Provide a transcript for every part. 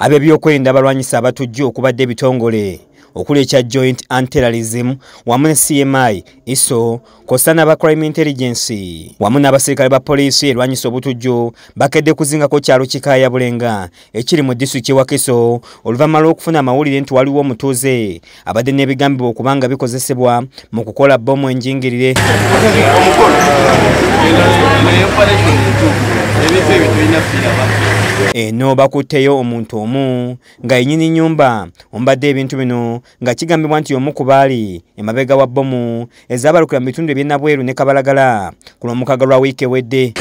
Ab'ebyokwerinda abalwanyisa abatujju okubadde ebitongole okuli ekya Joint Anti-Terrorism wamu ne CMI, ISO, kw'ossa n'aba Crime Intelligence wamu n'abaserikale ba poliisi erwanyisa obutujju bakedde kuzingako kyalo Kikaaya Bulenga ekiri mu disitulikiti y'e Wakiso oluvannyuma lw'okufuna amawulire nti waliwo omutuuze abadde n'ebigambibwa okuba nga bikozesebwa mu kukola bbomu enjingirire. Eno bakutteyo omuntu omu nga yennyini nnyumba omubadde ebintu bino nga kigambibwa nti omu ku baali emabega wa bbomu ezaabalukira mu bitundu eby'e Nabweru ne Kabalagala ku Lwomukaaga lwa wiiki ewedde.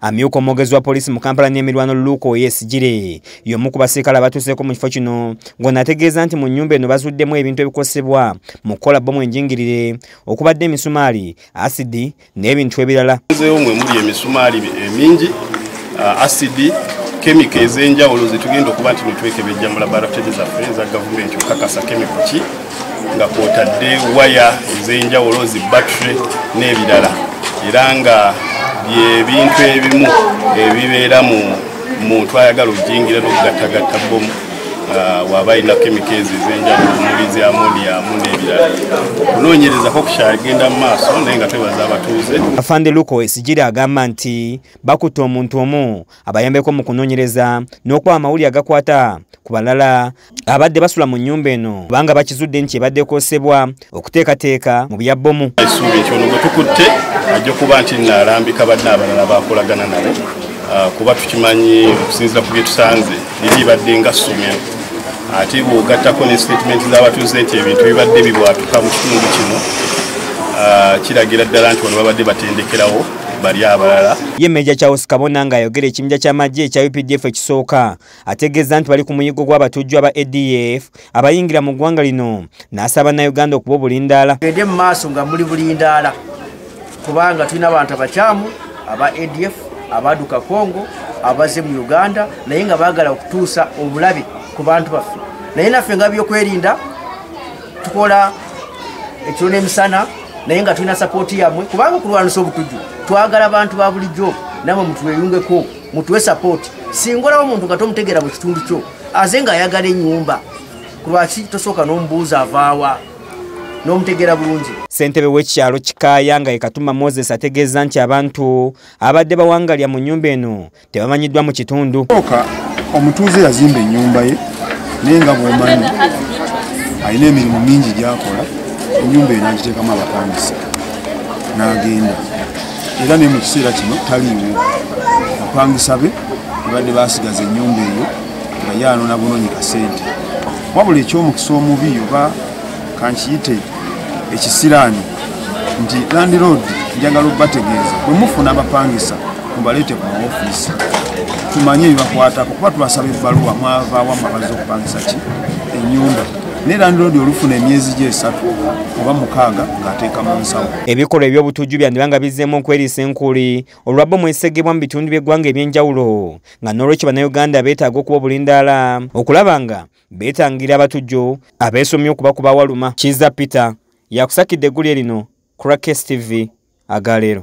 Amyuka omwogezi wa poliisi mu Kampala n'emirwano Luke Oyesigire y'omu ku basirikale abatuuseeko mu kifo kino ng'ono ategeeza nti mu nnyumba eno bazuddemu ebintu ebikozesebwa mu kukola bbomu enjingirire okubadde emisumaali, asidi n'ebintu ebirala. Mwe muli emisumaali emingi, asidi, chemical ez'enjawulo zetugenda okuba nti twekebejja mu laboratory zaffe eza gavumenti okukakasa chemical ki, nga kwotadde waya ez'enjawulo, zi battery n'ebirala, era nga byebintu ebimu ebibeera mu muntu ayagala okujingira n'okugattagatta bbomu waba alina chemicals ez'enjawulo omuli zi ammonium n'ebirala. Okunoonyerezako kukyagenda mu maaso, naye nga twebaza abatuuze. Afande Luke Oyesigire agamba nti bakutte omuntu omu abayambeko mu kunoonyereza n'okuwa amawulire agakwata ku balala abadde basula mu nnyumba eno, kubanga bakizudde nti ebadde ekozesebwa okuteekateeka mu bya bbomu. Essuubi nti ono gwe tukutte ajja kuba nti naalambika banne abalala bakolagana nabo, kuba tukimanyi okusinziira ku bye tusanze liri ibadde nga ssomero, ate bw'ogattako ne statement z'abatuuze nti ebintu bibadde bibwatuka mu kitundu kino, kiragira ddala nti wano babadde batendekerawo bali abalala. Ye Meja Charles Kabona ng'ayogera ekibinja ky'amagye ekya UPDF ekisooka ategeeza nti bali ku muyiggo gw'abatujju aba ADF abayingira mu ggwanga lino, n'asaba Bannayuganda okuba obulindaala. Tugende mu maaso nga muli bulindaala, kubanga tulina abantu abakyamu aba ADF abaduka Congo abaze mu Uganda, naye nga baagala okutuusa obulabe ku bantu baffe. Naye naffe nga byokwerinda tukola ekiro n'emisana, naye nga tulina support yammwe, kubanga okulwanisa obutujju twagala bantu ba bulijjo namwe mutweyungeko, mutuwe support. Singa olaba omuntu nga tomutegeera mu kitundu kyo aze ng'ayagala ennyumba, kulwaki tosooka n'omubuuza avaawa n'omutegeera bulungi? Ssentebe w'ekyalo Kikaaya nga ye Katuma Moses ategeeza nti abantu abadde bawangalya mu nnyumba eno tebamanyiddwa mu kitundu. Oka omutuuze yazimba ennyumba ye, naye nga bw'omanyi alina emirimu mingi gy'akola, ennyumba eyo n'agiteekamu abapangisa n'agenda, era ne mu kiseera kino taliiwo. Bapangisa be babadde basigaza ennyumba eyo nga ye anona bunonyi kasente. Wabula ekyomukisa omubi, oba kankiyite ekisiraani, nti landlord, njagala obbategeeza, bwe mufuna abapangisa mubaleete ku maofiisi tumanye ebibakwatako, kuba tubasaba ebbaluwa mwavaawo amabazza okupangisa ki ennyumba, naye landlord olufuna emyezi gye 3 oba 6 ng'ateeka mu nsawo. Ebikolwa eby'obutujju byandiba nga bizzeemu okweriisa enkuuli olwa bbomu ezisegebwa mu bitundu by'eggwanga eby'enjawulo, nga n'olwekyo Bannayuganda beetaaga okuba obulindaala okulaba nga beetangira abatujju abeesomye okubakuba awaluma. Kiza Peter yakusakidde eggulire lino ku Rakes TV agaleero.